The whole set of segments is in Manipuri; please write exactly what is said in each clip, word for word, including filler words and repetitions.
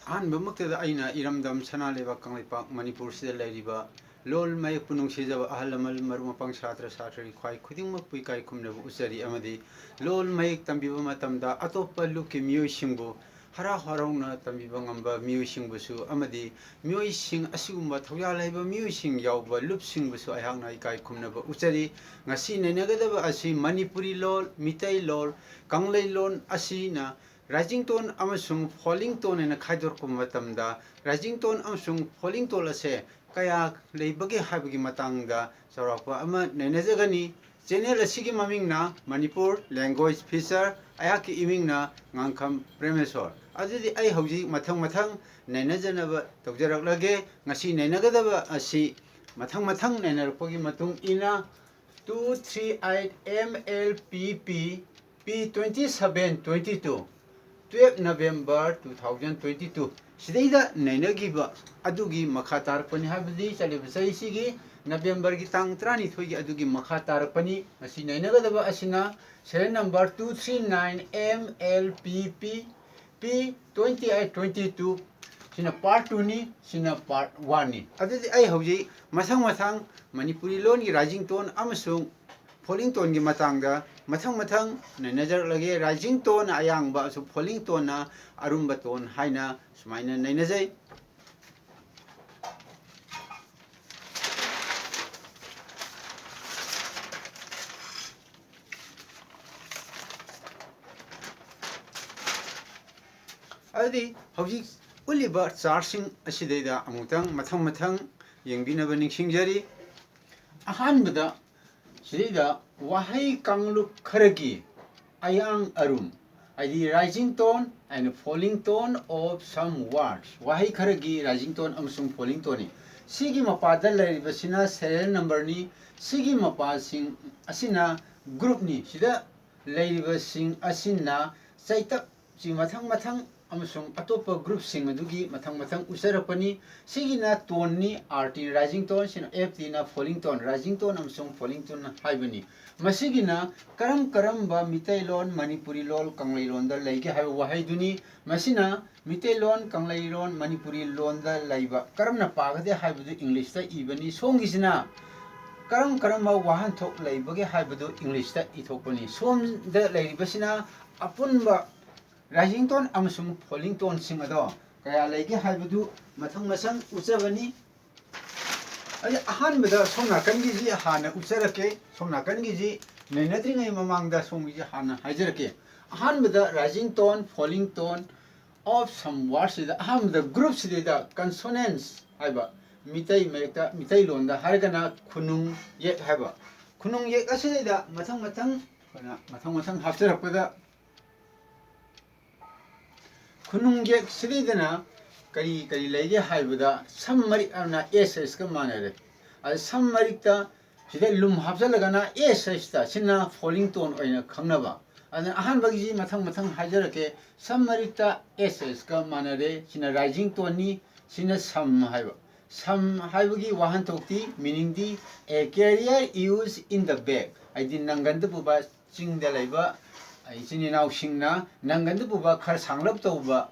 ꯑꯍꯥꯟꯕꯃꯛꯇꯗ ꯑꯩꯅ ꯏꯔꯝꯗꯝ ꯁꯅꯥ ꯂꯩꯕꯥꯛ ꯀꯪꯂꯩꯄꯥꯛ ꯃꯅꯤꯄꯨꯔꯁꯤꯗ ꯂꯩꯔꯤꯕ ꯂꯣꯜ ꯃꯌꯦꯛꯄꯨ ꯅꯨꯡꯁꯤꯖꯕ ꯑꯍꯜ ꯂꯃꯟ, ꯃꯔꯨꯞ ꯃꯄꯥꯡ, ꯁꯥꯇ꯭ꯔ ꯁꯥꯇ꯭ꯔꯤ ꯈ꯭ꯋꯥꯏ ꯈꯨꯗꯤꯡꯃꯛꯄꯨ ꯏꯀꯥꯏ ꯈꯨꯝꯅꯕ ꯎꯠꯆꯔꯤ꯫ ꯑꯃꯗꯤ ꯂꯣꯜ ꯃꯌꯦꯛ ꯇꯝꯕꯤꯕ ꯃꯇꯝꯗ ꯑꯇꯣꯞꯄ ꯂꯨꯞꯀꯤ ꯃꯤꯑꯣꯏꯁꯤꯡꯕꯨ ꯍꯔꯥꯎ ꯍꯔꯥꯎꯅ ꯇꯝꯕꯤꯕ ꯉꯝꯕ ꯃꯤꯑꯣꯏꯁꯤꯡꯕꯨꯁꯨ ꯑꯃꯗꯤ ꯃꯤꯑꯣꯏꯁꯤꯡ, ꯑꯁꯤꯒꯨꯝꯕ ꯊꯧꯖꯥꯜ ꯍꯩꯕ ꯃꯤꯑꯣꯏꯁꯤꯡ ꯌꯥꯎꯕ ꯂꯨꯞꯁꯤꯡꯕꯨꯁꯨ ꯑꯩꯍꯥꯛꯅ ꯏꯀꯥꯏ ꯈꯨꯝꯅꯕ ꯎꯠꯆꯔꯤ꯫ ꯉꯁꯤ ꯅꯩꯅꯒꯗꯕ ꯑꯁꯤ ꯃꯅꯤꯄꯨꯔꯤ ꯂꯣꯜ, ꯃꯤꯇꯩ ꯂꯣꯜ, ꯀꯪꯂꯩ ꯂꯣꯟ ꯑꯁꯤꯅ rising tone ꯑꯃꯁꯨꯡ falling tone ꯍꯥꯏꯅ ꯈꯥꯏꯗꯣꯔꯛꯄ ꯃꯇꯝꯗ, rising tone ꯑꯃꯁꯨꯡ falling tone ꯑꯁꯦ ꯀꯌꯥ ꯂꯩꯕꯒꯦ ꯍꯥꯏꯕꯒꯤ ꯃꯇꯥꯡꯗ ꯆꯥꯎꯔꯥꯛꯄ ꯑꯃ ꯅꯩꯅꯖꯒꯅꯤ꯫ Channel ꯑꯁꯤꯒꯤ ꯃꯃꯤꯡꯅ ꯃꯅꯤꯄꯨꯔ Language Feature, ꯑꯩꯍꯥꯛꯀꯤ ꯏꯃꯤꯡꯅ ꯉꯥꯡꯈꯝ ꯄ꯭ꯔꯦꯃꯦꯁꯣꯔ꯫ ꯑꯗꯨꯗꯤ ꯑꯩ ꯍꯧꯖꯤꯛ ꯃꯊꯪ ꯃꯊꯪ ꯅꯩꯅꯖꯅꯕ ꯇꯧꯖꯔꯛꯂꯒꯦ꯫ ꯉꯁꯤ ꯅꯩꯅꯒꯗꯕ ꯑꯁꯤ ꯃꯊꯪ ꯃꯊꯪ ꯅꯩꯅꯔꯛꯄꯒꯤ ꯃꯇꯨꯡ ꯏꯟꯅ two three eight M L P P P twenty seven twenty two, twelve November two thousand twenty two, ꯁꯤꯗꯩꯗ ꯅꯩꯅꯈꯤꯕ ꯑꯗꯨꯒꯤ ꯃꯈꯥ ꯇꯥꯔꯛꯄꯅꯤ, ꯍꯥꯏꯕꯗꯤ ꯆꯠꯂꯤꯕ ꯆꯍꯤꯁꯤꯒꯤ ꯅꯕꯦꯝꯕꯔꯒꯤ ꯇꯥꯡ ꯇꯔꯥꯅꯤꯊꯣꯏꯒꯤ ꯑꯗꯨꯒꯤ ꯃꯈꯥ ꯇꯥꯔꯛꯄꯅꯤ꯫ ꯉꯁꯤ ꯅꯩꯅꯒꯗꯕ ꯑꯁꯤꯅ serial number two three nine M L P P P twenty eight twenty two, ꯁꯤꯅ part two ꯅꯤ, ꯁꯤꯅ part one ꯅꯤ꯫ ꯑꯗꯨꯗꯤ ꯑꯩ ꯍꯧꯖꯤꯛ ꯃꯊꯪ ꯃꯊꯪ ꯃꯅꯤꯄꯨꯔꯤ ꯂꯣꯟꯒꯤ rising tone ꯑꯃꯁꯨꯡ falling tone ꯒꯤ ꯃꯇꯥꯡꯗ ꯃꯊꯪ ꯃꯊꯪ ꯅꯩꯅꯖꯔꯛꯂꯒꯦ꯫ Rising tone ꯅ ꯑꯌꯥꯡꯕ ꯑꯃꯁꯨꯡ falling tone ꯅ ꯑꯔꯨꯝꯕ tone ꯍꯥꯏꯅ ꯁꯨꯃꯥꯏꯅ ꯅꯩꯅꯖꯩ꯫ ꯑꯗꯨꯗꯤ ꯍꯧꯖꯤꯛ ꯎꯠꯂꯤꯕ chart ꯁꯤꯡ ꯑꯁꯤꯗꯩꯗ ꯑꯃꯨꯛꯇꯪ ꯃꯊꯪ ꯃꯊꯪ ꯌꯦꯡꯕꯤꯅꯕ ꯅꯤꯡꯁꯤꯡꯖꯔꯤ꯫ ꯑꯍꯥꯟꯕꯗ ꯁꯤꯗꯩꯗ ꯋꯥꯍꯩ ꯀꯥꯡꯂꯨꯞ ꯈꯔꯒꯤ ꯑꯌꯥꯡ ꯑꯔꯨꯝ, ꯍꯥꯏꯗꯤ rising tone and falling tone of some words, ꯋꯥꯍꯩ ꯈꯔꯒꯤ rising tone ꯑꯃꯁꯨꯡ falling tone ꯅꯤ꯫ ꯁꯤꯒꯤ ꯃꯄꯥꯗ ꯂꯩꯔꯤꯕꯁꯤꯅ serial number ꯅꯤ꯫ ꯁꯤꯒꯤ ꯃꯄꯥꯁꯤꯡ ꯑꯁꯤꯅ group ꯅꯤ꯫ ꯁꯤꯗ ꯂꯩꯔꯤꯕꯁꯤꯡ ꯑꯁꯤꯅ ꯆꯩꯇꯛ ꯁꯤ ꯃꯊꯪ ꯃꯊꯪ ꯑꯃꯁꯨꯡ ꯑꯇꯣꯞꯄ groupꯁꯤꯡ ꯑꯗꯨꯒꯤ ꯃꯊꯪ ꯃꯊꯪ ꯎꯠꯆꯔꯛꯄꯅꯤ꯫ ꯁꯤꯒꯤꯅ toneꯅꯤ, R T rising tone, ꯁꯤꯅ F Tꯅ falling tone, rising tone ꯑꯃꯁꯨꯡ falling tone ꯍꯥꯏꯕꯅꯤ꯫ ꯃꯁꯤꯒꯤꯅ ꯀꯔꯝ ꯀꯔꯝꯕ ꯃꯤꯇꯩꯂꯣꯟ, ꯃꯅꯤꯄꯨꯔꯤ ꯂꯣꯟ, ꯀꯪꯂꯩꯔꯣꯟꯗ ꯂꯩꯒꯦ ꯍꯥꯏꯕ ꯋꯥꯍꯩꯗꯨꯅꯤ꯫ ꯃꯁꯤꯅ ꯃꯤꯇꯩꯂꯣꯟ, ꯀꯪꯂꯩꯔꯣꯟ, ꯃꯅꯤꯄꯨꯔꯤ ꯂꯣꯟꯗ ꯂꯩꯕ ꯀꯔꯝꯅ ꯄꯥꯒꯗꯦ ꯍꯥꯏꯕꯗꯨ Englishꯇ ꯏꯕꯅꯤ꯫ ꯁꯣꯝꯒꯤꯁꯤꯅ ꯀꯔꯝ ꯀꯔꯝꯕ ꯋꯥꯍꯟꯊꯣꯛ ꯂꯩꯕꯒꯦ ꯍꯥꯏꯕꯗꯨ Englishꯇ ꯏꯊꯣꯛꯄꯅꯤ꯫ ꯁꯣꯝꯗ ꯂꯩꯔꯤꯕꯁꯤꯅ ꯑꯄꯨꯟꯕ rising tone ꯑꯃꯁꯨꯡ falling toneꯁꯤꯡ ꯑꯗꯣ ꯀꯌꯥ ꯂꯩꯒꯦ ꯍꯥꯏꯕꯗꯨ ꯃꯊꯪ ꯃꯊꯪ ꯎꯠꯆꯕꯅꯤ꯫ ꯑꯩ ꯑꯍꯥꯟꯕꯗ ꯁꯣꯝ ꯅꯥꯀꯟꯒꯤꯁꯤ ꯍꯥꯟꯅ ꯎꯠꯆꯔꯛꯀꯦ꯫ ꯁꯣꯝ ꯅꯥꯀꯟꯒꯤꯁꯤ ꯅꯩꯅꯗ꯭ꯔꯤꯉꯩ ꯃꯃꯥꯡꯗ ꯁꯣꯝꯒꯤꯁꯤ ꯍꯥꯟꯅ ꯍꯥꯏꯖꯔꯛꯀꯦ꯫ ꯑꯍꯥꯟꯕꯗ rising tone, falling tone of some words ꯁꯤꯗ ꯑꯍꯥꯟꯕꯗ groupꯁꯤꯗꯩꯗ consonants ꯍꯥꯏꯕ ꯃꯤꯇꯩ ꯃꯌꯦꯛꯇ, ꯃꯤꯇꯩꯂꯣꯟꯗ ꯍꯥꯏꯔꯒꯅ ꯈꯨꯅꯨꯡ ꯌꯦꯛ ꯍꯥꯏꯕ꯫ ꯈꯨꯅꯨꯡ ꯌꯦꯛ ꯑꯁꯤꯗꯩꯗ ꯃꯊꯪ ꯃꯊꯪ ꯑꯩꯈꯣꯏꯅ ꯃꯊꯪ ꯃꯊꯪ ꯍꯥꯞꯆꯔꯛꯄꯗ ꯈꯨꯅꯨꯡ ꯌꯦꯛ ꯁꯤꯗꯩꯗꯅ ꯀꯔꯤ ꯀꯔꯤ ꯂꯩꯒꯦ ꯍꯥꯏꯕꯗ ꯁꯝ ꯃꯔꯤꯛ ꯑꯃꯅ S H ꯀ ꯃꯥꯟꯅꯔꯦ꯫ ꯑꯗ ꯁꯝ ꯃꯔꯤꯛꯇ ꯁꯤꯗ ꯂꯨꯝ ꯍꯥꯞꯆꯜꯂꯒꯅ S H ꯇ, ꯁꯤꯅ falling tone ꯑꯣꯏꯅ ꯈꯪꯅꯕ꯫ ꯑꯗꯨꯅ ꯑꯍꯥꯟꯕꯒꯤꯁꯤ ꯃꯊꯪ ꯃꯊꯪ ꯍꯥꯏꯖꯔꯛꯀꯦ꯫ ꯁꯝ ꯃꯔꯤꯛꯇ S H ꯀ ꯃꯥꯟꯅꯔꯦ꯫ ꯁꯤꯅ rising toneꯅꯤ꯫ ꯁꯤꯅ ꯁꯝ ꯍꯥꯏꯕ꯫ ꯁꯝ ꯍꯥꯏꯕꯒꯤ ꯋꯥꯍꯟꯊꯣꯛꯇꯤ, meaningꯗꯤ, a carrier used in the back, ꯍꯥꯏꯗꯤ ꯅꯪꯒꯟꯗ ꯄꯨꯕ, ꯆꯤꯡꯗ ꯂꯩꯕ ꯏꯆꯤꯟ ꯏꯅꯥꯎꯁꯤꯡꯅ ꯅꯪꯒꯟꯗ ꯄꯨꯕ ꯈꯔ ꯁꯥꯡꯂꯞ ꯇꯧꯕ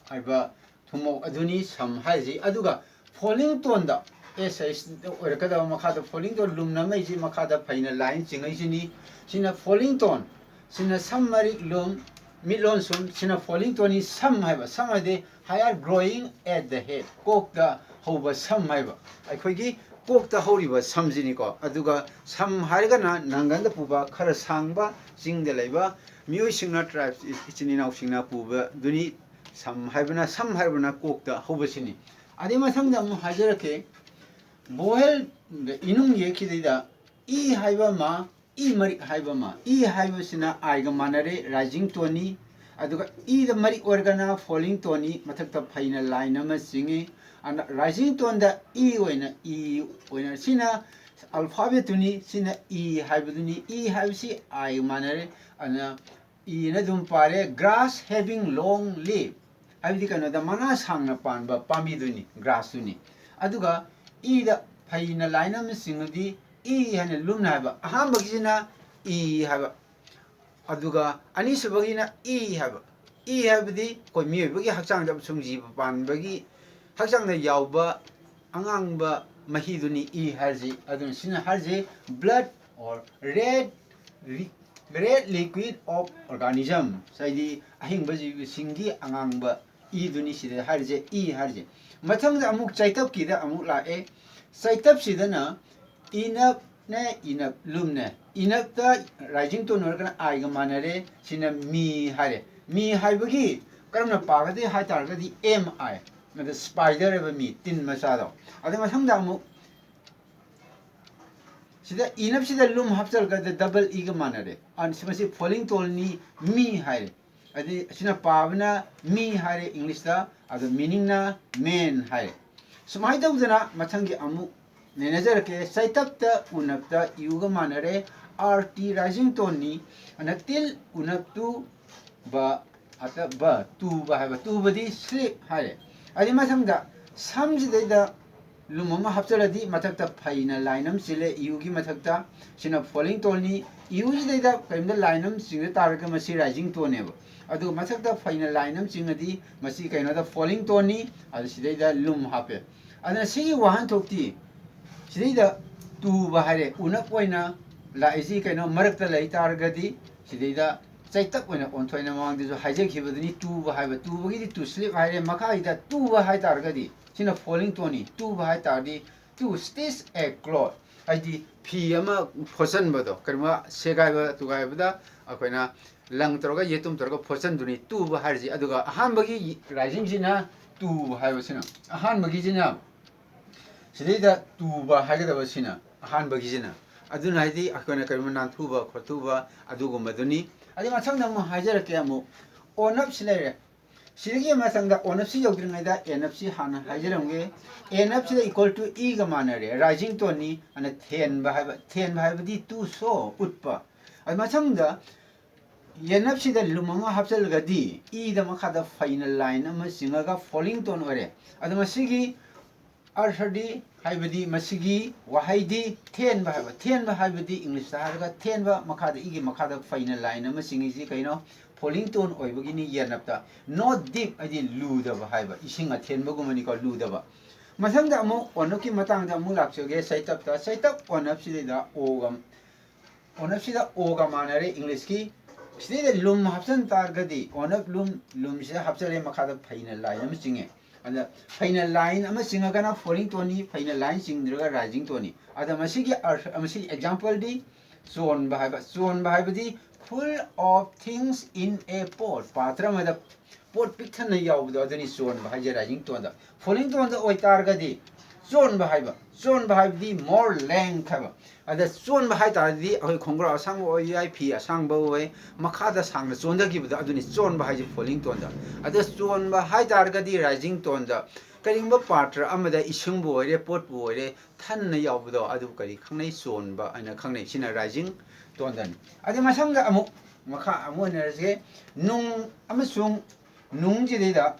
ꯍꯥꯏꯕ ꯊꯨꯝꯃꯣꯛ ꯑꯗꯨꯅꯤ ꯁꯝ ꯍꯥꯏꯔꯤꯁꯤ꯫ ꯑꯗꯨꯒ falling toneꯗ S H ꯑꯣꯏꯔꯛꯀꯗꯕ, ꯃꯈꯥꯗ falling tone ꯂꯨꯝ ꯅꯝꯃꯛꯏꯁꯤ, ꯃꯈꯥꯗ ꯐꯩꯅ line ꯆꯤꯡꯉꯛꯏꯁꯤꯅꯤ꯫ ꯁꯤꯅ falling tone, ꯁꯤꯅ ꯁꯝ ꯃꯔꯤꯛ ꯂꯨꯝ, ꯃꯤꯠꯂꯣꯟ ꯁꯨꯝ, ꯁꯤꯅ falling toneꯅꯤ꯫ ꯁꯝ ꯍꯥꯏꯕ, ꯁꯝ ꯍꯥꯏꯗꯤ hair growing at the head, ꯀꯣꯛꯇ ꯍꯧꯕ ꯁꯝ ꯍꯥꯏꯕ, ꯑꯩꯈꯣꯏꯒꯤ ꯀꯣꯛꯇ ꯍꯧꯔꯤꯕ ꯁꯝꯁꯤꯅꯤꯀꯣ꯫ ꯑꯗꯨꯒ ꯁꯝ ꯍꯥꯏꯔꯒꯅ ꯅꯪꯒꯟꯗ ꯄꯨꯕ ꯈꯔ ꯁꯥꯡꯕ, ꯆꯤꯡꯗ ꯂꯩꯕ ꯃꯤꯑꯣꯏꯁꯤꯡꯅ, tribes, ꯏꯆꯤꯟ ꯏꯅꯥꯎꯁꯤꯡꯅ ꯄꯨꯕꯗꯨꯅꯤ꯫ ꯁꯝ ꯍꯥꯏꯕꯅ, ꯁꯝ ꯍꯥꯏꯔꯕꯅ ꯀꯣꯛꯇ ꯍꯧꯕꯁꯤꯅꯤ꯫ ꯑꯗꯩ ꯃꯊꯪꯗ ꯑꯃꯨꯛ ꯍꯥꯏꯖꯔꯛꯀꯦ, vowel, ꯏꯅꯨꯡ ꯌꯦꯛꯁꯤꯗꯩꯗ ꯏ ꯍꯥꯏꯕ ꯑꯃ, ꯏ ꯃꯔꯤꯛ ꯍꯥꯏꯕ ꯑꯃ, ꯏ ꯍꯥꯏꯕꯁꯤꯅ I ꯒ ꯃꯥꯟꯅꯔꯦ, rising toneꯅꯤ꯫ ꯑꯗꯨꯒ ꯏꯗ ꯃꯔꯤꯛ ꯑꯣꯏꯔꯒꯅ falling toneꯅꯤ, ꯃꯊꯛꯇ ꯐꯩꯅ line ꯑꯃ ꯆꯤꯡꯉꯤ꯫ ꯑꯗꯨꯅ rising toneꯗ ꯏ ꯑꯣꯏꯅ, ꯏ ꯑꯣꯏꯅ, ꯁꯤꯅ alphabetꯇꯨꯅꯤ, ꯁꯤꯅ ꯏ ꯍꯥꯏꯕꯗꯨꯅꯤ꯫ ꯏ ꯍꯥꯏꯕꯁꯤ I ꯒ ꯃꯥꯟꯅꯔꯦ, ꯑꯗꯨꯅ ꯏꯅ ꯑꯗꯨꯝ ꯄꯥꯔꯦ꯫ Grass having long leaf, ꯍꯥꯏꯕꯗꯤ ꯀꯩꯅꯣꯗ ꯃꯅꯥ ꯁꯥꯡꯅ ꯄꯥꯟꯕ ꯄꯥꯝꯕꯤꯗꯨꯅꯤ, grass ꯇꯨꯅꯤ꯫ ꯑꯗꯨꯒ ꯏꯗ ꯐꯩꯅ line ꯑꯃ ꯆꯤꯡꯉꯗꯤ ꯏ ꯍꯥꯏꯅ ꯂꯨꯝꯅ ꯍꯥꯏꯕ꯫ ꯑꯍꯥꯟꯕꯒꯤꯁꯤꯅ ꯏ ꯍꯥꯏꯕ, ꯑꯗꯨꯒ ꯑꯅꯤꯁꯨꯕꯒꯤꯅ ꯏ ꯍꯥꯏꯕ꯫ ꯏ ꯍꯥꯏꯕꯗꯤ ꯑꯩꯈꯣꯏ ꯃꯤꯑꯣꯏꯕꯒꯤ ꯍꯛꯆꯥꯡꯗ ꯑꯃꯁꯨꯡ ꯖꯤꯕ ꯄꯥꯟꯕꯒꯤ ꯍꯛꯆꯥꯡꯗ ꯌꯥꯎꯕ ꯑꯉꯥꯡꯕ ꯃꯍꯤꯗꯨꯅꯤ ꯏ ꯍꯥꯏꯔꯤꯁꯤ꯫ ꯑꯗꯨꯅ ꯁꯤꯅ ꯍꯥꯏꯔꯤꯁꯤ blood or red, red liquid of organism, ꯍꯥꯏꯗꯤ ꯑꯍꯤꯡꯕ ꯖꯤꯕꯁꯤꯡꯒꯤ ꯑꯉꯥꯡꯕ ꯏꯗꯨꯅꯤ ꯁꯤꯗ ꯍꯥꯏꯔꯤꯁꯦ, ꯏ ꯍꯥꯏꯔꯤꯁꯦ꯫ ꯃꯊꯪꯗ ꯑꯃꯨꯛ ꯆꯩꯇꯞꯀꯤꯗ ꯑꯃꯨꯛ ꯂꯥꯛꯑꯦ꯫ ꯆꯩꯇꯞꯁꯤꯗꯅ ꯏꯅꯞꯅꯦ, ꯏꯅꯞ ꯂꯨꯝꯅꯦ꯫ ꯏꯅꯞꯇ rising tone ꯑꯣꯏꯔꯒꯅ ꯑꯥꯏꯒ ꯃꯥꯟꯅꯔꯦ꯫ ꯁꯤꯅ ꯃꯤ ꯍꯥꯏꯔꯦ꯫ ꯃꯤ ꯍꯥꯏꯕꯒꯤ ꯀꯔꯝꯅ ꯄꯥꯒꯗꯦ ꯍꯥꯏ ꯇꯥꯔꯒꯗꯤ M I, ꯑꯗ spider ꯍꯥꯏꯕ ꯃꯤ, ꯇꯤꯟ ꯃꯆꯥꯗꯣ꯫ ꯑꯗ ꯃꯊꯪꯗ ꯑꯃꯨꯛ ꯁꯤꯗ ꯏꯅꯞꯁꯤꯗ ꯂꯨꯝ ꯍꯥꯞꯆꯤꯜꯂꯒ double ꯏꯒ ꯃꯥꯟꯅꯔꯦ꯫ ꯑ, ꯁꯤ, ꯃꯁꯤ falling toneꯅꯤ, ꯃꯤ ꯍꯥꯏꯔꯦ꯫ ꯑꯗꯤ ꯑꯁꯤꯅ ꯄꯥꯕꯅ ꯃꯤ ꯍꯥꯏꯔꯦ Englishꯇ, ꯑꯗꯣ meaningꯅ man ꯍꯥꯏꯔꯦ꯫ ꯁꯨꯃꯥꯏꯅ ꯇꯧꯗꯅ ꯃꯊꯪꯒꯤ ꯑꯃꯨꯛ ꯅꯩꯅꯖꯔꯛꯀꯦ꯫ ꯆꯩꯇꯞꯇ ꯎꯅꯞꯇ ꯏꯎꯒ ꯃꯥꯟꯅꯔꯦ, R T rising toneꯅꯤ꯫ ꯑꯅ ꯇꯤꯜ ꯎꯅꯞꯇꯨ ꯕ ꯑꯇ ꯕ, ꯇꯨꯕ ꯍꯥꯏꯕ, ꯇꯨꯕꯗꯤ sleep ꯍꯥꯏꯔꯦ꯫ ꯑꯗꯩ ꯃꯊꯪꯗ ꯁꯝꯁꯤꯗꯩꯗ ꯂꯨꯝ ꯑꯃ ꯍꯥꯞꯆꯤꯜꯂꯗꯤ ꯃꯊꯛꯇ ꯐꯩꯅ line ꯑꯃ ꯆꯤꯜꯂꯦ ꯏꯎꯒꯤ ꯃꯊꯛꯇ, ꯁꯤꯅ falling toneꯅꯤ꯫ ꯏꯎꯁꯤꯗꯩꯗ ꯀꯔꯤꯒꯨꯝꯕ line ꯑꯃ ꯆꯤꯡꯗ ꯇꯥꯔꯒ ꯃꯁꯤ rising toneꯅꯦꯕ꯫ ꯑꯗꯨꯒ ꯃꯊꯛꯇ ꯐꯩꯅ line ꯑꯃ ꯆꯤꯡꯉꯗꯤ ꯃꯁꯤ ꯀꯩꯅꯣꯗ falling toneꯅꯤ꯫ ꯑꯗꯨ ꯁꯤꯗꯩꯗ ꯂꯨꯝ ꯍꯥꯞꯄꯦ꯫ ꯑꯗꯨꯅ ꯁꯤꯒꯤ ꯋꯥꯍꯟꯊꯣꯛꯇꯤ ꯁꯤꯗꯩꯗ ꯇꯨꯕ ꯍꯥꯏꯔꯦ, ꯎꯅꯞ ꯑꯣꯏꯅ ꯂꯥꯛꯏꯁꯤ ꯀꯩꯅꯣ ꯃꯔꯛꯇ ꯂꯩ ꯇꯥꯔꯒꯗꯤ ꯁꯤꯗꯩꯗ ꯆꯩꯇꯞ ꯑꯣꯏꯅ ꯑꯣꯟꯊꯣꯛꯑꯦꯅ ꯃꯃꯥꯡꯗꯁꯨ ꯍꯥꯏꯖꯈꯤꯕꯗꯨꯅꯤ꯫ ꯇꯨꯕ ꯍꯥꯏꯕ, ꯇꯨꯕꯒꯤꯗꯤ to sleep ꯍꯥꯏꯔꯦ, ꯃꯈꯥꯁꯤꯗ ꯇꯨꯕ ꯍꯥꯏ ꯇꯥꯔꯒꯗꯤ ꯁꯤꯅ falling toneꯅꯤ꯫ ꯇꯨꯕ ꯍꯥꯏ ꯇꯥꯔꯗꯤ to stitch a cloth, ꯍꯥꯏꯗꯤ ꯐꯤ ꯑꯃ ꯐꯣꯠꯆꯟꯕꯗꯣ, ꯀꯔꯤꯒꯨꯝꯕ ꯁꯦꯒꯥꯏꯕ ꯇꯨꯒꯥꯏꯕꯗ ꯑꯩꯈꯣꯏꯅ ꯂꯪ ꯇꯧꯔꯒ ꯌꯦꯇꯨꯝ ꯇꯧꯔꯒ ꯐꯣꯠꯆꯟꯗꯨꯅꯤ ꯇꯨꯕ ꯍꯥꯏꯔꯤꯁꯤ꯫ ꯑꯗꯨꯒ ꯑꯍꯥꯟꯕꯒꯤ risingꯁꯤꯅ ꯇꯨꯕ ꯍꯥꯏꯕꯁꯤꯅ, ꯑꯍꯥꯟꯕꯒꯤꯁꯤꯅ ꯁꯤꯗꯩꯗ ꯇꯨꯕ ꯍꯥꯏꯒꯗꯕꯁꯤꯅ ꯑꯍꯥꯟꯕꯒꯤꯁꯤꯅ꯫ ꯑꯗꯨꯅ ꯍꯥꯏꯗꯤ ꯑꯩꯈꯣꯏꯅ ꯀꯔꯤꯒꯨꯝꯕ ꯅꯥꯟꯊꯨꯕ ꯈꯣꯠꯊꯨꯕ ꯑꯗꯨꯒꯨꯝꯕꯗꯨꯅꯤ꯫ ꯑꯗꯩ ꯃꯊꯪꯗ ꯑꯃꯨꯛ ꯍꯥꯏꯖꯔꯛꯀꯦ, ꯑꯃꯨꯛ ꯑꯣꯅꯞꯁꯤ ꯂꯩꯔꯦ꯫ ꯁꯤꯗꯒꯤ ꯃꯊꯪꯗ ꯑꯣꯅꯞꯁꯤ ꯌꯧꯗ꯭ꯔꯤꯉꯩꯗ ꯑꯦꯅꯞꯁꯤ ꯍꯥꯟꯅ ꯍꯥꯏꯖꯔꯝꯒꯦ꯫ ꯑꯦꯅꯞꯁꯤꯗ equal to ꯏꯒ ꯃꯥꯟꯅꯔꯦ, rising toneꯅꯤ꯫ ꯑꯗꯨꯅ ꯊꯦꯟꯕ ꯍꯥꯏꯕ, ꯊꯦꯟꯕ ꯍꯥꯏꯕꯗꯤ to show, ꯎꯠꯄ꯫ ꯑꯗꯨ ꯃꯊꯪꯗ ꯌꯦꯅꯞꯁꯤꯗ ꯂꯨꯝ ꯑꯃ ꯍꯥꯞꯆꯤꯜꯂꯒꯗꯤ ꯏꯗ ꯃꯈꯥꯗ ꯐꯩꯅ ꯂꯥꯏꯟ ꯑꯃ ꯆꯤꯡꯉꯒ ꯐꯣꯂꯤꯡ ꯇꯣꯟ ꯑꯣꯏꯔꯦ꯫ ꯑꯗꯣ ꯃꯁꯤꯒꯤ ꯑꯔꯊꯗꯤ, ꯍꯥꯏꯕꯗꯤ ꯃꯁꯤꯒꯤ ꯋꯥꯍꯩꯗꯤ ꯊꯦꯟꯕ ꯍꯥꯏꯕ, ꯊꯦꯟꯕ ꯍꯥꯏꯕꯗꯤ ꯏꯪꯂꯤꯁꯇ ꯍꯥꯏꯔꯒ ꯊꯦꯟꯕ, ꯃꯈꯥꯗ ꯏꯒꯤ ꯃꯈꯥꯗ ꯐꯩꯅ ꯂꯥꯏꯟ ꯑꯃ ꯆꯤꯡꯉꯤꯁꯤ ꯀꯩꯅꯣ? ꯐꯣꯂꯤꯡ ꯇꯣꯟ ꯑꯣꯏꯕꯒꯤꯅꯤ ꯌꯦꯅꯞꯇ꯫ Not deep ꯍꯥꯏꯗꯤ ꯂꯨꯗꯕ ꯍꯥꯏꯕ, ꯏꯁꯤꯡ ꯑꯊꯦꯟꯕꯒꯨꯝꯕꯅꯤꯀꯣ, ꯂꯨꯗꯕ꯫ ꯃꯊꯪꯗ ꯑꯃꯨꯛ ꯑꯣꯅꯞꯀꯤ ꯃꯇꯥꯡꯗ ꯑꯃꯨꯛ ꯂꯥꯛꯆꯒꯦ꯫ ꯆꯩꯇꯞꯇ, ꯆꯩꯇꯞ ꯑꯣꯅꯞꯁꯤꯗ ꯑꯣꯒ, ꯑꯣꯅꯞꯁꯤꯗ ꯑꯣꯒ ꯃꯥꯟꯅꯔꯦ ꯏꯪꯂꯤꯁꯀꯤ꯫ ꯁꯤꯗꯩꯗ ꯂꯨꯝ ꯍꯥꯞꯆꯤꯟ ꯇꯥꯔꯒꯗꯤ ꯑꯣꯅꯞ ꯂꯨꯝ, ꯂꯨꯝꯁꯤꯗ ꯍꯥꯞꯆꯜꯂꯦ, ꯃꯈꯥꯗ ꯐꯩꯅ ꯂꯥꯏꯟ ꯑꯃ ꯆꯤꯡꯉꯦ꯫ ꯑꯗ ꯐꯩꯅ ꯂꯥꯏꯟ ꯑꯃ ꯆꯤꯡꯉꯒꯅ ꯐꯣꯂꯤꯡ ꯇꯣꯟꯅꯤ, ꯐꯩꯅ ꯂꯥꯏꯟ ꯆꯤꯡꯗ꯭ꯔꯒ ꯔꯥꯏꯖꯤꯡ ꯇꯣꯟꯅꯤ꯫ ꯑꯗ ꯃꯁꯤꯒꯤ ꯑꯔꯊ, ꯃꯁꯤꯒꯤ ꯑꯦꯛꯖꯥꯝꯄꯜꯗꯤ ꯆꯣꯟꯕ ꯍꯥꯏꯕ, ꯆꯣꯟꯕ ꯍꯥꯏꯕꯗꯤ full of things in a pot, ꯄꯥꯇ꯭ꯔ ꯑꯃꯗ ꯄꯣꯠ ꯄꯤꯛ ꯊꯟꯅ ꯌꯥꯎꯕꯗꯣ ꯑꯗꯨꯅꯤ ꯆꯣꯟꯕ ꯍꯥꯏꯁꯦ ꯔꯥꯏꯖꯤꯡ ꯇꯣꯟꯗ꯫ ꯐꯣꯂꯤꯡ ꯇꯣꯟꯗ ꯑꯣꯏꯇꯥꯔꯒꯗꯤ ꯆꯣꯟꯕ ꯍꯥꯏꯕ, ꯆꯣꯟꯕ ꯍꯥꯏꯕꯗꯤ more length ꯍꯥꯏꯕ꯫ ꯑꯗ ꯆꯣꯟꯕ ꯍꯥꯏ ꯇꯥꯔꯗꯤ ꯑꯩꯈꯣꯏ ꯈꯣꯡꯒ꯭ꯔꯥꯎ ꯑꯁꯥꯡꯕ ꯑꯣꯏꯕ ꯌꯥꯏ, ꯐꯤ ꯑꯁꯥꯡꯕ ꯑꯣꯏ, ꯃꯈꯥꯗ ꯁꯥꯡꯅ ꯆꯣꯟꯊꯈꯤꯕꯗꯣ ꯑꯗꯨꯅꯤ ꯆꯣꯟꯕ ꯍꯥꯏꯁꯦ ꯐꯣꯂꯤꯡ ꯇꯣꯟꯗ꯫ ꯑꯗ ꯆꯣꯟꯕ ꯍꯥꯏ ꯇꯥꯔꯒꯗꯤ ꯔꯥꯏꯖꯤꯡ ꯇꯣꯟꯗ ꯀꯔꯤꯒꯨꯝꯕ ꯄꯥꯇ꯭ꯔ ꯑꯃꯗ ꯏꯁꯤꯡꯕꯨ ꯑꯣꯏꯔꯦ, ꯄꯣꯠꯄꯨ ꯑꯣꯏꯔꯦ, ꯊꯟꯅ ꯌꯥꯎꯕꯗꯣ ꯑꯗꯨ ꯀꯔꯤ ꯈꯪꯅꯩ? ꯆꯣꯟꯕ ꯍꯥꯏꯅ ꯈꯪꯅꯩ꯫ ꯁꯤꯅ ꯔꯥꯏꯖꯤꯡ ꯇꯣꯟꯗꯅꯤ꯫ ꯑꯗꯩ ꯃꯊꯪꯗ ꯑꯃꯨꯛ ꯃꯈꯥ ꯑꯃꯨꯛ ꯍꯟꯅꯔꯁꯦ꯫ ꯅꯨꯡ ꯑꯃꯁꯨꯡ ꯅꯨꯡꯁꯤꯗꯩꯗ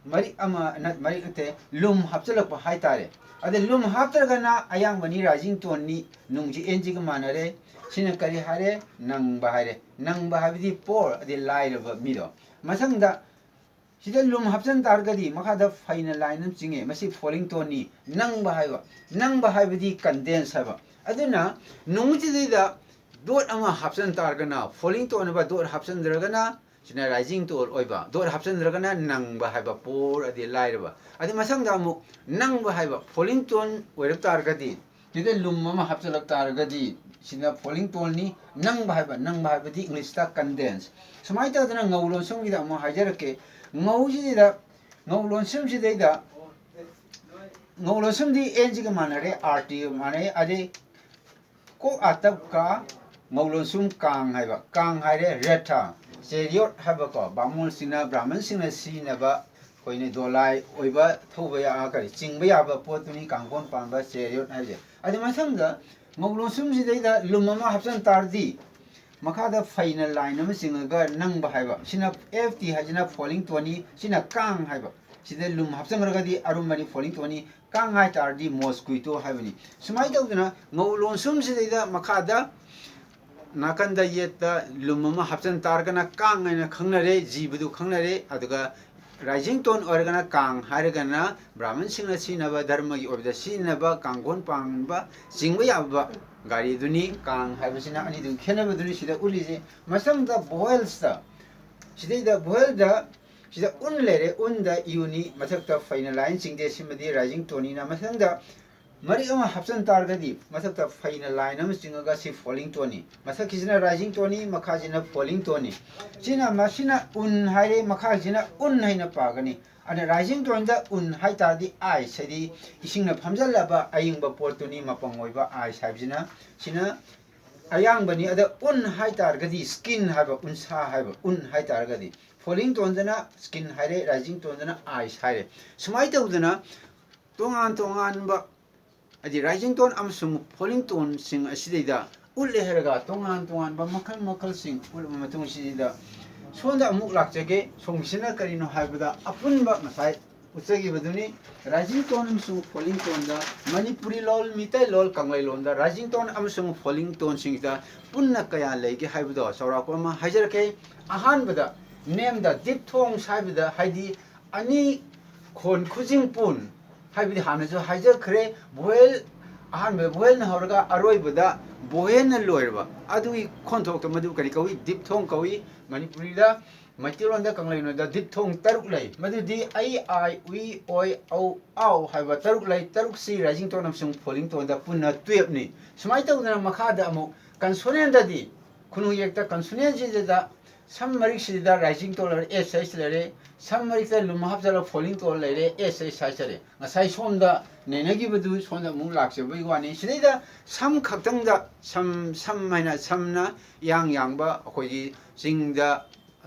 ꯃꯔꯤꯛ ꯑꯃ ꯅꯠ-, ꯃꯔꯤꯛ ꯅꯠꯇꯦ, ꯂꯨꯝ ꯍꯥꯞꯆꯤꯜꯂꯛꯄ ꯍꯥꯏꯇꯥꯔꯦ꯫ ꯑꯗ ꯂꯨꯝ ꯍꯥꯞꯇ꯭ꯔꯒꯅ ꯑꯌꯥꯡꯕꯅꯤ, ꯔꯥꯏꯖꯤꯡ ꯇꯣꯟꯅꯤ, ꯅꯨꯡꯁꯤ ꯑꯦꯟꯁꯤꯒ ꯃꯥꯟꯅꯔꯦ꯫ ꯁꯤꯅ ꯀꯔꯤ ꯍꯥꯏꯔꯦ? ꯅꯪꯕ ꯍꯥꯏꯔꯦ꯫ ꯅꯪꯕ ꯍꯥꯏꯕꯗꯤ ꯄꯣꯔ, ꯑꯗꯩ ꯂꯥꯏꯔꯕ ꯃꯤꯗꯣ꯫ ꯃꯊꯪꯗ ꯁꯤꯗ ꯂꯨꯝ ꯍꯥꯞꯆꯤꯟ ꯇꯥꯔꯒꯗꯤ ꯃꯈꯥꯗ ꯐꯩꯅ ꯂꯥꯏꯟ ꯑꯃ ꯆꯤꯡꯉꯦ, ꯃꯁꯤ ꯐꯣꯂꯤꯡ ꯇꯣꯟꯅꯤ꯫ ꯅꯪꯕ ꯍꯥꯏꯕ, ꯅꯪꯕ ꯍꯥꯏꯕꯗꯤ ꯀꯟꯗꯦꯟꯁ ꯍꯥꯏꯕ꯫ ꯑꯗꯨꯅ ꯅꯨꯡꯁꯤꯗꯩꯗ ꯗꯣꯠ ꯑꯃ ꯍꯥꯞꯆꯤꯟ ꯇꯥꯔꯒꯅ ꯐꯣꯂꯤꯡ ꯇꯣꯟ ꯑꯣꯏꯕ, ꯗꯣꯠ ꯍꯥꯞꯆꯤꯟꯗ꯭ꯔꯒꯅ ꯁꯤꯅ ꯔꯥꯏꯖꯤꯡ ꯇꯣꯟ ꯑꯣꯏꯕ, ꯗꯣꯠ ꯍꯥꯞꯆꯤꯟꯗ꯭ꯔꯒꯅ ꯅꯪꯕ ꯍꯥꯏꯕ, ꯄꯣꯔ ꯑꯗꯩ ꯂꯥꯏꯔꯕ꯫ ꯑꯗꯩ ꯃꯊꯪꯗ ꯑꯃꯨꯛ ꯅꯪꯕ ꯍꯥꯏꯕ ꯐꯣꯂꯤꯡ ꯇꯣꯟ ꯑꯣꯏꯔꯛ ꯇꯥꯔꯒꯗꯤ ꯁꯤꯗ ꯂꯨꯝ ꯑꯃ ꯍꯥꯞꯆꯤꯜꯂꯛ ꯇꯥꯔꯒꯗꯤ ꯁꯤꯗ ꯐꯣꯂꯤꯡ ꯇꯣꯟꯅꯤ꯫ ꯅꯪꯕ ꯍꯥꯏꯕ, ꯅꯪꯕ ꯍꯥꯏꯕꯗꯤ ꯏꯪꯂꯤꯁꯇ ꯀꯟꯗꯦꯟꯁ꯫ ꯁꯨꯃꯥꯏꯅ ꯇꯧꯗꯅ ꯉꯧ ꯂꯣꯟꯁꯨꯝꯒꯤꯗ ꯑꯃꯨꯛ ꯍꯥꯏꯖꯔꯛꯀꯦ꯫ ꯉꯧꯁꯤꯗ, ꯉꯧ ꯂꯣꯟꯁꯨꯝꯁꯤꯗꯩꯗ, ꯉꯧ ꯂꯣꯟꯁꯨꯝꯗꯤ ꯑꯦꯟꯁꯤꯒ ꯃꯥꯟꯅꯔꯦ, ꯑꯥꯔꯇꯤꯒ ꯃꯥꯟꯅꯩ꯫ ꯑꯗꯩ ꯀꯣꯛ ꯑꯥꯇꯞꯀ ꯉꯧ ꯂꯣꯟꯁꯨꯝ ꯀꯥꯡ ꯍꯥꯏꯕ, ꯀꯥꯡ ꯍꯥꯏꯔꯦ ꯔꯦꯊ, ꯆꯦꯔꯤꯌꯣꯠ ꯍꯥꯏꯕꯀꯣ, ꯕꯥꯃꯣꯟꯁꯤꯡꯅ, ꯕ꯭ꯔꯥꯍꯃꯟꯁꯤꯡꯅ ꯁꯤꯖꯤꯟꯅꯕ ꯑꯩꯈꯣꯏꯅ ꯗꯣꯂꯥꯏ ꯑꯣꯏꯕ ꯊꯧꯕ ꯌꯥ-, ꯀꯔꯤ, ꯆꯤꯡꯕ ꯌꯥꯕ ꯄꯣꯠꯇꯨꯅꯤ ꯀꯥꯡꯈꯣꯟ ꯄꯥꯟꯕ ꯆꯦꯔꯤꯌꯣꯠ ꯍꯥꯏꯁꯦ꯫ ꯑꯗꯨ ꯃꯊꯪꯗ ꯉꯧ ꯂꯣꯟꯁꯨꯝꯁꯤꯗꯩꯗ ꯂꯨꯝ ꯑꯃ ꯍꯥꯞꯆꯤꯟ ꯇꯥꯔꯗꯤ ꯃꯈꯥꯗ ꯐꯩꯅ line ꯑꯃ ꯆꯤꯡꯉꯒ ꯅꯪꯕ ꯍꯥꯏꯕ꯫ ꯁꯤꯅ F T ꯍꯥꯏꯁꯤꯅ falling toneꯅꯤ, ꯁꯤꯅ ꯀꯥꯡ ꯍꯥꯏꯕ꯫ ꯁꯤꯗ ꯂꯨꯝ ꯍꯥꯞꯆꯟꯈ꯭ꯔꯒꯗꯤ ꯑꯔꯨꯝꯕꯅꯤ, falling toneꯅꯤ꯫ ꯀꯥꯡ ꯍꯥꯏ ꯇꯥꯔꯗꯤ mosquito ꯍꯥꯏꯕꯅꯤ꯫ ꯁꯨꯃꯥꯏꯅ ꯇꯧꯗꯅ ꯉꯧ ꯂꯣꯟꯁꯨꯝꯁꯤꯗꯩꯗ ꯃꯈꯥꯗ ꯅꯥꯀꯟꯗ ꯌꯦꯠꯇ ꯂꯨꯝ ꯑꯃ ꯍꯥꯞꯆꯟ ꯇꯥꯔꯒꯅ ꯀꯥꯡ ꯍꯥꯏꯅ ꯈꯪꯅꯔꯦ, ꯖꯤꯕꯗꯨ ꯈꯪꯅꯔꯦ꯫ ꯑꯗꯨꯒ rising tone ꯑꯣꯏꯔꯒꯅ ꯀꯥꯡ ꯍꯥꯏꯔꯒꯅ ꯕ꯭ꯔꯥꯍꯃꯟꯁꯤꯡꯅ ꯁꯤꯖꯤꯟꯅꯕ, ꯙꯔꯃꯒꯤ ꯑꯣꯏꯕꯗ ꯁꯤꯖꯤꯟꯅꯕ ꯀꯥꯡꯒꯣꯟ ꯄꯥꯟꯕ ꯆꯤꯡꯕ ꯌꯥꯕ ꯒꯥꯔꯤꯗꯨꯅꯤ꯫ ꯀꯥꯡ ꯍꯥꯏꯕꯁꯤꯅ ꯑꯅꯤꯗꯨꯒꯤ ꯈꯦꯠꯅꯕꯗꯨꯅꯤ ꯁꯤꯗ ꯎꯠꯂꯤꯁꯦ꯫ ꯃꯊꯪꯗ vowelsꯇ, ꯁꯤꯗꯩꯗ vowelꯗ ꯁꯤꯗ ꯎꯟ ꯂꯩꯔꯦ, ꯎꯟꯗ Uꯅꯤ, ꯃꯊꯛꯇ ꯐꯩꯅ line ꯆꯤꯡꯗꯦ, ꯁꯤꯃꯗꯤ rising toneꯅꯤꯅ꯫ ꯃꯊꯪꯗ ꯃꯔꯤꯛ ꯑꯃ ꯍꯥꯞꯆꯟ ꯇꯥꯔꯒꯗꯤ ꯃꯊꯛꯇ ꯐꯩꯅ line ꯑꯃ ꯆꯤꯡꯉꯒ ꯁꯤ falling toneꯅꯤ꯫ ꯃꯊꯛꯀꯤꯁꯤꯅ rising toneꯅꯤ, ꯃꯈꯥꯁꯤꯅ falling toneꯅꯤ꯫ ꯁꯤꯅ, ꯃꯁꯤꯅ ꯎꯟ ꯍꯥꯏꯔꯦ, ꯃꯈꯥꯁꯤꯅ ꯎꯟ ꯍꯥꯏꯅ ꯄꯥꯒꯅꯤ꯫ ꯑꯗ rising toneꯗ ꯎꯟ ꯍꯥꯏ ꯇꯥꯔꯗꯤ ice ꯍꯥꯏꯗꯤ ꯏꯁꯤꯡꯅ ꯐꯝꯖꯜꯂꯕ ꯑꯌꯤꯡꯕ ꯄꯣꯠꯇꯨꯅꯤ, ꯃꯄꯪ ꯑꯣꯏꯕ ice ꯍꯥꯏꯕꯁꯤꯅ꯫ ꯁꯤꯅ ꯑꯌꯥꯡꯕꯅꯤ꯫ ꯑꯗ ꯎꯟ ꯍꯥꯏ ꯇꯥꯔꯒꯗꯤ skin ꯍꯥꯏꯕ, ꯎꯟꯁꯥ ꯍꯥꯏꯕ, ꯎꯟ ꯍꯥꯏ ꯇꯥꯔꯒꯗꯤ꯫ Falling toneꯗꯅ skin ꯍꯥꯏꯔꯦ, rising toneꯗꯅ ice ꯍꯥꯏꯔꯦ꯫ ꯁꯨꯃꯥꯏꯅ ꯇꯧꯗꯅ ꯇꯣꯉꯥꯟ ꯇꯣꯉꯥꯟꯕ, ꯍꯥꯏꯗꯤ rising tone ꯑꯃꯁꯨꯡ falling toneꯁꯤꯡ ꯑꯁꯤꯗꯩꯗ ꯎꯠꯂꯦ ꯍꯥꯏꯔꯒ ꯇꯣꯉꯥꯟ ꯇꯣꯉꯥꯟꯕ ꯃꯈꯜ ꯃꯈꯜꯁꯤꯡ ꯎꯠꯂꯕ ꯃꯇꯨꯡꯁꯤꯗ ꯁꯣꯝꯗ ꯑꯃꯨꯛ ꯂꯥꯛꯆꯒꯦ꯫ ꯁꯣꯝꯒꯤꯁꯤꯅ ꯀꯔꯤꯅꯣ ꯍꯥꯏꯕꯗ ꯑꯄꯨꯟꯕ ꯉꯁꯥꯏ ꯎꯠꯆꯈꯤꯕꯗꯨꯅꯤ꯫ Rising tone ꯑꯃꯁꯨꯡ falling toneꯗ ꯃꯅꯤꯄꯨꯔꯤ ꯂꯣꯜ, ꯃꯤꯇꯩ ꯂꯣꯜ, ꯀꯪꯂꯩ ꯂꯣꯟꯗ rising tone ꯑꯃꯁꯨꯡ falling toneꯁꯤꯡꯁꯤꯗ ꯄꯨꯟꯅ ꯀꯌꯥ ꯂꯩꯒꯦ ꯍꯥꯏꯕꯗꯣ ꯆꯥꯎꯔꯥꯛꯄ ꯑꯃ ꯍꯥꯏꯖꯔꯛꯀꯦ꯫ ꯑꯍꯥꯟꯕꯗ nameꯗ diphthongs ꯍꯥꯏꯕꯗ, ꯍꯥꯏꯗꯤ ꯑꯅꯤ ꯈꯣꯟ ꯈꯨꯖꯤꯡ ꯄꯨꯟ ꯍꯥꯏꯕꯗꯤ ꯍꯥꯟꯅꯁꯨ ꯍꯥꯏꯖꯈ꯭ꯔꯦ, vowel, ꯑꯍꯥꯟꯕꯗ vowelꯅ ꯍꯧꯔꯒ ꯑꯔꯣꯏꯕꯗ vowelꯅ ꯂꯣꯏꯔꯕ ꯑꯗꯨꯒꯤ ꯈꯣꯟꯊꯣꯛꯇꯣ ꯃꯗꯨ ꯀꯔꯤ ꯀꯧꯏ? Diphthong ꯀꯧꯏ꯫ ꯃꯅꯤꯄꯨꯔꯤꯗ, ꯃꯩꯇꯩꯂꯣꯟꯗ, ꯀꯪꯂꯩꯂꯣꯟꯗ diphthong ꯇꯔꯨꯛ ꯂꯩ꯫ ꯃꯗꯨꯗꯤ ꯑꯩ, ꯑꯥꯏ, ꯎꯏ, ꯑꯣꯏ, ꯎ, ꯎ, ꯑꯥꯎ ꯍꯥꯏꯕ ꯇꯔꯨꯛ ꯂꯩ꯫ ꯇꯔꯨꯛꯁꯤ rising tone ꯑꯃꯁꯨꯡ falling toneꯗ ꯄꯨꯟꯅ twelveꯅꯤ꯫ ꯁꯨꯃꯥꯏꯅ ꯇꯧꯗꯅ ꯃꯈꯥꯗ ꯑꯃꯨꯛ consonantꯗꯗꯤ ꯈꯨꯅꯨ ꯌꯦꯛꯇ consonantꯁꯤꯗ ꯁꯝ ꯃꯔꯤꯛꯁꯤꯗ rising tone ꯂꯩꯔꯦ, S H ꯂꯩꯔꯦ, ꯁꯝ ꯃꯔꯤꯛꯇ ꯂꯨꯝ ꯍꯥꯞꯆꯜꯂꯒ falling tone ꯂꯩꯔꯦ, S H ꯍꯥꯏꯖꯔꯦ꯫ ꯉꯁꯥꯏ ꯁꯣꯝꯗ ꯅꯩꯅꯈꯤꯕꯗꯨ ꯁꯣꯝꯗ ꯑꯃꯨꯛ ꯂꯥꯛꯆꯕꯒꯤ ꯋꯥꯅꯤ꯫ ꯁꯤꯗꯩꯗ ꯁꯝ ꯈꯛꯇꯪꯗ, ꯁꯝ, ꯁꯝ ꯍꯥꯏꯅ, ꯁꯝꯅ ꯏꯌꯥꯡ ꯌꯥꯡꯕ, ꯑꯩꯈꯣꯏꯒꯤ ꯆꯤꯡꯗ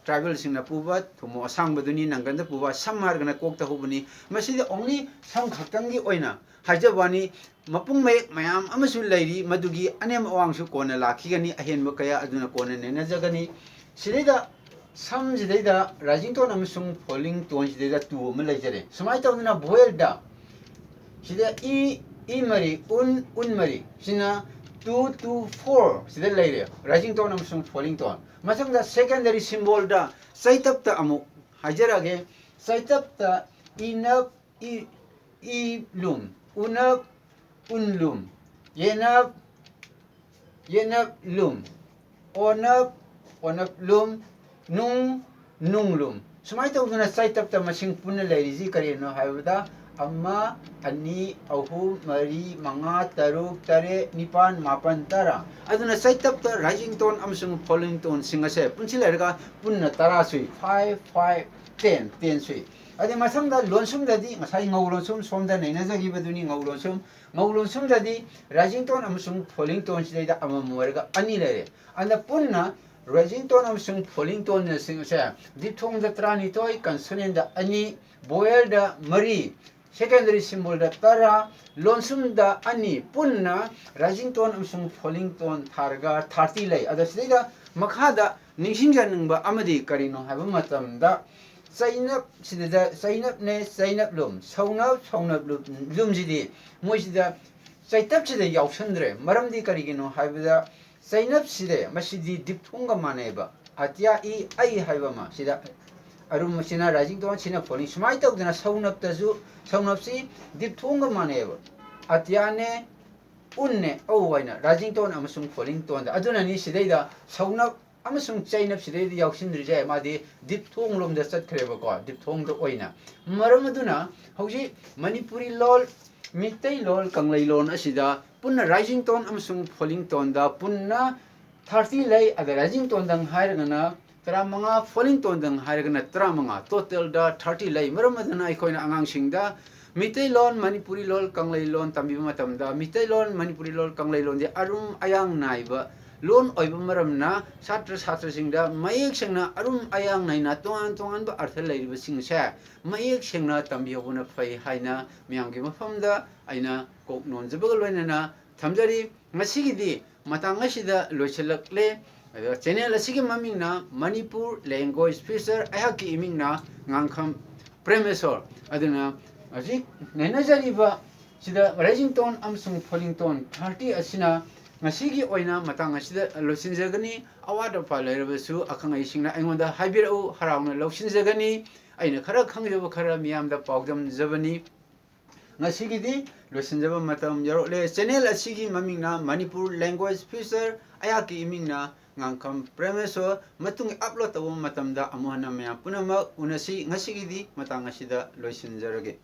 ꯇ꯭ꯔꯥꯏꯕꯦꯜꯁꯤꯡꯅ ꯄꯨꯕ ꯊꯨꯝꯃꯣꯛ ꯑꯁꯥꯡꯕꯗꯨꯅꯤ, ꯅꯪꯒꯟꯗ ꯄꯨꯕ ꯁꯝ ꯍꯥꯏꯔꯒꯅ ꯀꯣꯛꯇ ꯍꯧꯕꯅꯤ꯫ ꯃꯁꯤꯗ only ꯁꯝ ꯈꯛꯇꯪꯒꯤ ꯑꯣꯏꯅ ꯍꯥꯏꯖꯕ ꯋꯥꯅꯤ꯫ ꯃꯄꯨꯡ ꯃꯌꯦꯛ ꯃꯌꯥꯝ ꯑꯃꯁꯨ ꯂꯩꯔꯤ, ꯃꯗꯨꯒꯤ ꯑꯅꯦꯝ ꯑꯋꯥꯡꯁꯨ ꯀꯣꯟꯅ ꯂꯥꯛꯈꯤꯒꯅꯤ, ꯑꯍꯦꯟꯕ ꯀꯌꯥ ꯑꯗꯨꯅ ꯀꯣꯟꯅ ꯅꯩꯅꯖꯒꯅꯤ꯫ ꯁꯤꯗꯩꯗ ꯁꯝꯁꯤꯗꯩꯗ rising tone ꯑꯃꯁꯨꯡ falling tone ꯁꯤꯗꯩꯗ two ꯑꯃ ꯂꯩꯖꯔꯦ꯫ ꯁꯨꯃꯥꯏꯅ ꯇꯧꯗꯅ vowelꯗ ꯁꯤꯗ ꯏ, ꯏ ꯃꯔꯤ, ꯎꯟ, ꯎꯟ ꯃꯔꯤ, ꯁꯤꯅ two, two, four ꯁꯤꯗ ꯂꯩꯔꯦ, rising tone ꯑꯃꯁꯨꯡ falling tone꯫ ꯃꯊꯪꯗ secondary symbolꯗ ꯆꯩꯇꯞꯇ ꯑꯃꯨꯛ ꯍꯥꯏꯖꯔꯛꯑꯒꯦ꯫ ꯆꯩꯇꯞꯇ ꯏꯅꯞ, ꯏ, ꯏ ꯂꯨꯝ, ꯎꯅꯞ, ꯎꯟ ꯂꯨꯝ, ꯌꯦꯅꯞ, ꯌꯦꯅꯞ ꯂꯨꯝ, ꯑꯣꯅꯞ, ꯑꯣꯅꯞ ꯂꯨꯝ, ꯅꯨꯡ, ꯅꯨꯡ ꯂꯨꯝ꯫ ꯁꯨꯃꯥꯏꯅ ꯇꯧꯗꯅ ꯆꯩꯇꯞꯇ ꯃꯁꯤꯡ ꯄꯨꯟꯅ ꯂꯩꯔꯤꯁꯤ ꯀꯔꯤꯅꯣ ꯍꯥꯏꯕꯗ, ꯑꯃ, ꯑꯅꯤ, ꯑꯍꯨꯝ, ꯃꯔꯤ, ꯃꯉꯥ, ꯇꯔꯨꯛ, ꯇꯔꯦꯠ, ꯅꯤꯄꯥꯟ, ꯃꯥꯄꯟ, ꯇꯔꯥ꯫ ꯑꯗꯨꯅ ꯆꯩꯇꯞꯇ rising tone ꯑꯃꯁꯨꯡ falling toneꯁꯤꯡ ꯑꯁꯦ ꯄꯨꯟꯁꯤꯜꯂꯔꯒ ꯄꯨꯟꯅ ꯇꯔꯥ ꯁꯨꯏ꯫ Five, five, ten, ten ꯁꯨꯏ꯫ ꯑꯗꯩ ꯃꯊꯪꯗ ꯂꯣꯟꯁꯨꯝꯗꯗꯤ ꯉꯁꯥꯏ ꯉꯧ ꯂꯣꯟꯁꯨꯝ ꯁꯣꯝꯗ ꯅꯩꯅꯖꯈꯤꯕꯗꯨꯅꯤ꯫ ꯉꯧ ꯂꯣꯟꯁꯨꯝ, ꯉꯧ ꯂꯣꯟꯁꯨꯝꯗꯗꯤ rising tone ꯑꯃꯁꯨꯡ falling toneꯁꯤꯗꯩꯗ ꯑꯃꯃꯝ ꯑꯣꯏꯔꯒ ꯑꯅꯤ ꯂꯩꯔꯦ꯫ ꯑꯗ ꯄꯨꯟꯅ rising tone ꯑꯃꯁꯨꯡ falling toneꯁꯤꯡ ꯑꯁꯦ diphthongꯗ ꯇꯔꯥꯅꯤꯊꯣꯏ, consonantꯗ ꯑꯅꯤ, vowelꯗ ꯃꯔꯤ, secondary symbolꯗ ꯇꯔꯥ, ꯂꯣꯟꯁꯨꯝꯗ ꯑꯅꯤ, ꯄꯨꯟꯅ rising tone ꯑꯃꯁꯨꯡ falling tone ꯊꯥꯔꯒ thirty ꯂꯩ꯫ ꯑꯗꯣ ꯁꯤꯗꯩꯗ ꯃꯈꯥꯗ ꯅꯤꯡꯁꯤꯡꯖꯅꯤꯡꯕ ꯑꯃꯗꯤ ꯀꯔꯤꯅꯣ ꯍꯥꯏꯕ ꯃꯇꯝꯗ, ꯆꯩꯅꯞ ꯁꯤꯗ ꯆꯩꯅꯞꯅꯦ, ꯆꯩꯅꯞ ꯂꯨꯝ, ꯁꯧꯅꯞ, ꯁꯧꯅꯞ ꯂꯨꯝ, ꯂꯨꯝꯁꯤꯗꯤ ꯃꯣꯏꯁꯤꯗ ꯆꯩꯇꯞꯁꯤꯗ ꯌꯥꯎꯁꯟꯗ꯭ꯔꯦ꯫ ꯃꯔꯝꯗꯤ ꯀꯔꯤꯒꯤꯅꯣ ꯍꯥꯏꯕꯗ, ꯆꯩꯅꯞꯁꯤꯗ ꯃꯁꯤꯗꯤ diphthongꯒ ꯃꯥꯟꯅꯩꯑꯕ꯫ ꯑꯇꯤꯌꯥ ꯏ ꯑꯩ ꯍꯥꯏꯕ ꯑꯃ ꯁꯤꯗ ꯑꯔꯨꯝꯕꯁꯤꯅ rising tone, ꯁꯤꯅ falling꯫ ꯁꯨꯃꯥꯏꯅ ꯇꯧꯗꯅ ꯁꯧꯅꯞꯇꯁꯨ, ꯁꯧꯅꯞꯁꯤ diphthongꯒ ꯃꯥꯟꯅꯩꯑꯕ꯫ ꯑꯇꯤꯌꯥꯅꯦ, ꯎꯟꯅꯦ, ꯑꯧ ꯍꯥꯏꯅ rising tone ꯑꯃꯁꯨꯡ falling toneꯗ꯫ ꯑꯗꯨꯅꯅꯤ ꯁꯤꯗꯩꯗ ꯁꯧꯅꯞ ꯑꯃꯁꯨꯡ ꯆꯩꯅꯞ ꯁꯤꯗꯩꯗ ꯌꯥꯎꯁꯤꯟꯗ꯭ꯔꯤꯁꯦ꯫ ꯃꯥꯗꯤ diphthong ꯂꯣꯝꯗ ꯆꯠꯈ꯭ꯔꯦꯕꯀꯣ, diphthongꯗ ꯑꯣꯏꯅ꯫ ꯃꯔꯝ ꯑꯗꯨꯅ ꯍꯧꯖꯤꯛ ꯃꯅꯤꯄꯨꯔꯤ ꯂꯣꯜ, ꯃꯤꯇꯩꯂꯣꯟ, ꯀꯪꯂꯩꯂꯣꯟ ꯑꯁꯤꯗ ꯄꯨꯟꯅ rising tone ꯑꯃꯁꯨꯡ falling toneꯗ ꯄꯨꯟꯅ thirty ꯂꯩ꯫ ꯑꯗ rising toneꯗꯪ ꯍꯥꯏꯔꯒꯅ ꯇꯔꯥꯃꯉꯥ, falling toneꯗꯪ ꯍꯥꯏꯔꯒꯅ ꯇꯔꯥꯃꯉꯥ, totalꯗ thirty ꯂꯩ꯫ ꯃꯔꯝ ꯑꯗꯨꯅ ꯑꯩꯈꯣꯏꯅ ꯑꯉꯥꯡꯁꯤꯡꯗ ꯃꯤꯇꯩꯂꯣꯟ, ꯃꯅꯤꯄꯨꯔꯤ ꯂꯣꯜ, ꯀꯪꯂꯩꯂꯣꯟ ꯇꯝꯕꯤꯕ ꯃꯇꯝꯗ ꯃꯤꯇꯩꯂꯣꯟ, ꯃꯅꯤꯄꯨꯔꯤ ꯂꯣꯜ, ꯀꯪꯂꯩꯂꯣꯟꯁꯦ ꯑꯔꯨꯝ ꯑꯌꯥꯡ ꯅꯥꯏꯕ ꯂꯣꯟ ꯑꯣꯏꯕ ꯃꯔꯝꯅ ꯁꯥꯇ꯭ꯔ ꯁꯥꯇ꯭ꯔꯁꯤꯡꯗ ꯃꯌꯦꯛ ꯁꯦꯡꯅ ꯑꯔꯨꯝ ꯑꯌꯥꯡ ꯅꯥꯏꯅ ꯇꯣꯉꯥꯟ ꯇꯣꯉꯥꯟꯕ ꯑꯔꯊ ꯂꯩꯔꯤꯕꯁꯤꯡꯁꯦ ꯃꯌꯦꯛ ꯁꯦꯡꯅ ꯇꯝꯕꯤꯍꯧꯕꯅ ꯐꯩ ꯍꯥꯏꯅ ꯃꯌꯥꯝꯒꯤ ꯃꯐꯝꯗ ꯑꯩꯅ ꯀꯣꯛ ꯅꯣꯟꯖꯕꯒ ꯂꯣꯏꯅꯅ ꯊꯝꯖꯔꯤ꯫ ꯉꯁꯤꯒꯤꯗꯤ ꯃꯇꯥꯡ ꯑꯁꯤꯗ ꯂꯣꯏꯁꯤꯜꯂꯛꯂꯦ꯫ ꯑꯗꯨꯒ ꯆꯦꯅꯦꯜ ꯑꯁꯤꯒꯤ ꯃꯃꯤꯡꯅ ꯃꯅꯤꯄꯨꯔ ꯂꯦꯡꯒ꯭ꯋꯦꯖ ꯐ꯭ꯌꯨꯆꯔ ꯑꯩꯍꯥꯛꯀꯤ ꯏꯃꯤꯡꯅ ꯉꯥꯡꯈꯝ ꯄ꯭ꯔꯦꯃꯦꯁꯣꯔ꯫ ꯑꯗꯨꯅ ꯍꯧꯖꯤꯛ ꯅꯩꯅꯖꯔꯤꯕ ꯁꯤꯗ ꯔꯥꯏꯖꯤꯡ ꯇꯣꯟ ꯑꯃꯁꯨꯡ ꯐꯣꯂꯤꯡ ꯇꯣꯟ ꯊꯥꯔꯇꯤ ꯑꯁꯤꯅ ꯉꯁꯤꯒꯤ ꯑꯣꯏꯅ ꯃꯇꯥꯡ ꯑꯁꯤꯗ ꯂꯣꯏꯁꯤꯟꯖꯒꯅꯤ꯫ ꯑꯋꯥꯠ ꯑꯄꯥ ꯂꯩꯔꯕꯁꯨ ꯑꯈꯪ ꯑꯍꯩꯁꯤꯡꯅ ꯑꯩꯉꯣꯟꯗ ꯍꯥꯏꯕꯤꯔꯛꯎ, ꯍꯔꯥꯎꯅ ꯂꯧꯁꯤꯟꯖꯒꯅꯤ꯫ ꯑꯩꯅ ꯈꯔ ꯈꯪꯖꯕ ꯈꯔ ꯃꯤꯌꯥꯝꯗ ꯄꯥꯎꯗꯝꯖꯕꯅꯤ꯫ ꯉꯁꯤꯒꯤꯗꯤ ꯂꯣꯏꯁꯤꯟꯖꯕ ꯃꯇꯝ ꯌꯧꯔꯛꯂꯦ꯫ ꯆꯦꯅꯦꯜ ꯑꯁꯤꯒꯤ ꯃꯃꯤꯡꯅ ꯃꯅꯤꯄꯨꯔ ꯂꯦꯡꯒ꯭ꯋꯦꯖ ꯐ꯭ꯌꯨꯆꯔ, ꯑꯩꯍꯥꯛꯀꯤ ꯏꯃꯤꯡꯅ ꯉꯥꯡꯈꯝ ꯄ꯭ꯔꯦꯃꯦꯁꯣꯔ꯫ ꯃꯇꯨꯡꯒꯤ ꯑꯞꯂꯣꯗ ꯇꯧꯕ ꯃꯇꯝꯗ ꯑꯃꯨꯛ ꯍꯟꯅ ꯃꯌꯥꯝ ꯄꯨꯝꯅꯃꯛ ꯎꯅꯁꯤ꯫ ꯉꯁꯤꯒꯤꯗꯤ ꯃꯇꯥꯡ ꯑꯁꯤꯗ ꯂꯣꯏꯁꯤꯟꯖꯔꯒꯦ꯫